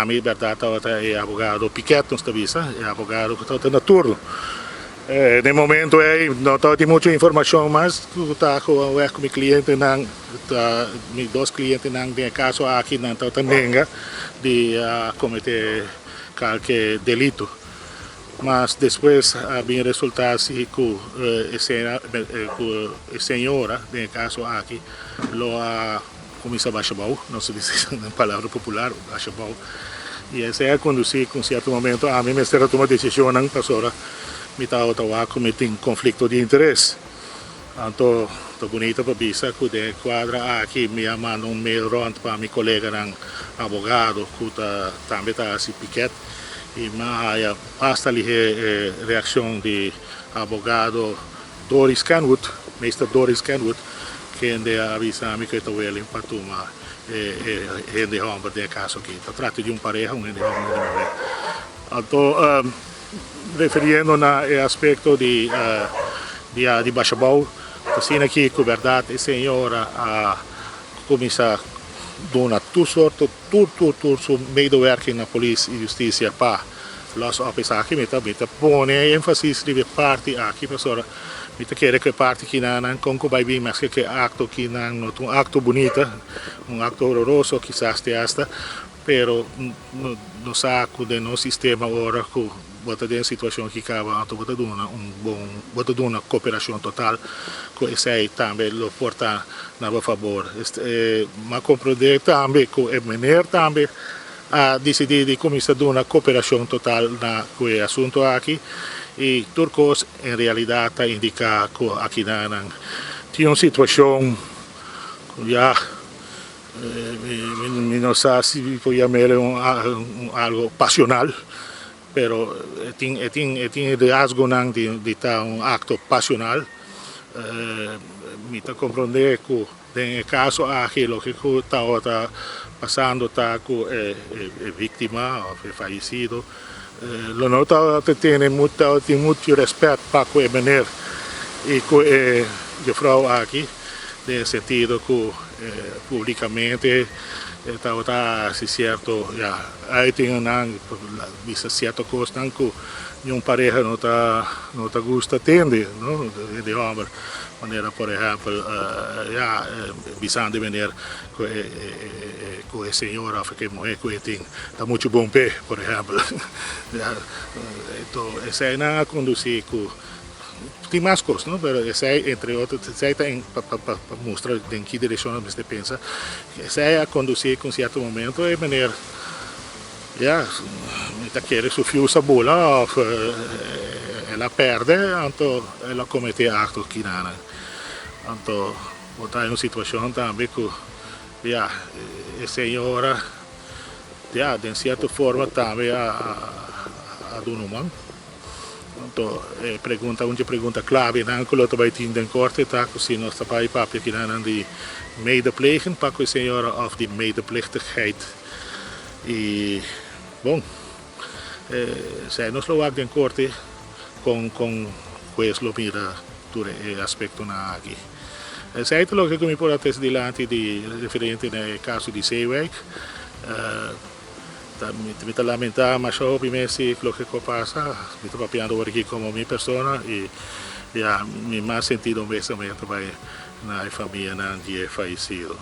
Ami bèrdat tabata e abogado Piquet nos ta bisa, e abogado ku tabata na turno. Den e momento ei no tabatin muchu informashon mas ku ta ku wèg ku mi klientenan ta mi dos klientenan den e kaso aki nan tabata nenga di a kometé kalke delito. Mas despues a bin resultá si ku e ku e señora den e kaso aki lo a kuminsá basha bou, nos ta bisa den palabra popular, basha bou. I esei a kondusí ku un sierto momento ami mester a tuma desishonnan pasobra mi tabata wak ku mi tin konflikto di interes. Anto ta bunita pa bisa ku den e kuadra aki mi a manda un mail rònt pa mi koleganan abogado ku ta tambe ta hasi piket. I mi a haya basta lihé e reakshon di abogado Doris Kenwood, Meester Doris Kenwood, kende a bisa mi ku e ta willing pa tuma e hende hòmber den e kaso aki. Ta trata di un pareha, un hende hòmber i un hende muhé. Anto, refiriendo na e aspekto di di Bashabou, ta asina aki ku bèrdat e señora a kuminsá duna tur sorto. Tur tur tur su medewerking na polis y husticia pa los op esaki. Mi ta mi ta pone enfasis riba e parti aki pasobra mi ta kere ku e parti kinan kon ku bai bin maske ku e akto kinan no ta un akto bunita, un akto hororoso kisas te hasta, pero nos sa ku den nos sistema ora ku Bo ta den situacion ki caba anto bo ta duna un bon, bo ta duna cooperacion total cu esey tambe lo por ta na bo fabor. M'a comprende tambe cu e meneer tambe a dicidi di cuminsa duna cooperacion total na cu e asunto aki y tur cos en realidad ta indica cu akinanan tin un situacion cu ya Mi no sa si mi por yam'el un algo pasional, pero e tin e tin e tin e rasgonan di ta un akto pasional. Mi ta komprondé ku den e kaso aki loke ku tabata pasando ta ku e víktima òf e fayesido lo no tabata tene tabatin muchu rèspèt pa ku e meneer i ku e jufrou aki den e sentido ku Publicamente e tabata haci cierto ya uitingennan, bisa cierto cosnan cu niun pareha no ta no ta gusta tende no di homber manera por ehempel ya bisando e meneer cu e cu e señora of e muher cu e tin ta mucho bon p'e por ehempel ya eseinan a conduci cu Tin mas kos no, pero esei entre otro, esei ta pa pa pa mustra den ki direkshon nos mester pensa. Esei a kondusí ku un sierto momento e meneer ya mi ta kere su fius a bula òf el a pèrdè anto el a kometé akto kinanan. Anto bo ta den un situashon tambe ku ya e señora ya den sierto forma tambe a a duna un man. Anto e pregunta, un dje pregunta klavenan ku lo ta bai tin den korte ta ku si nos ta bai papia kinanan di medeplegen pa ku e señora òf di medeplichtigheid. I bon, esei nos lo wak den korte kon kon hues lo mira tur e aspektonan aki. Esei ta loke ku mi por a trese dilanti di referente na e kaso di Zeewijk. Mi ta lamenta masha hopi mes si loke ku a pasa. Mi ta papiando awor aki komo mi persona i ya mi mas sentido mes tambe ta bai na e famianan di e fayesido.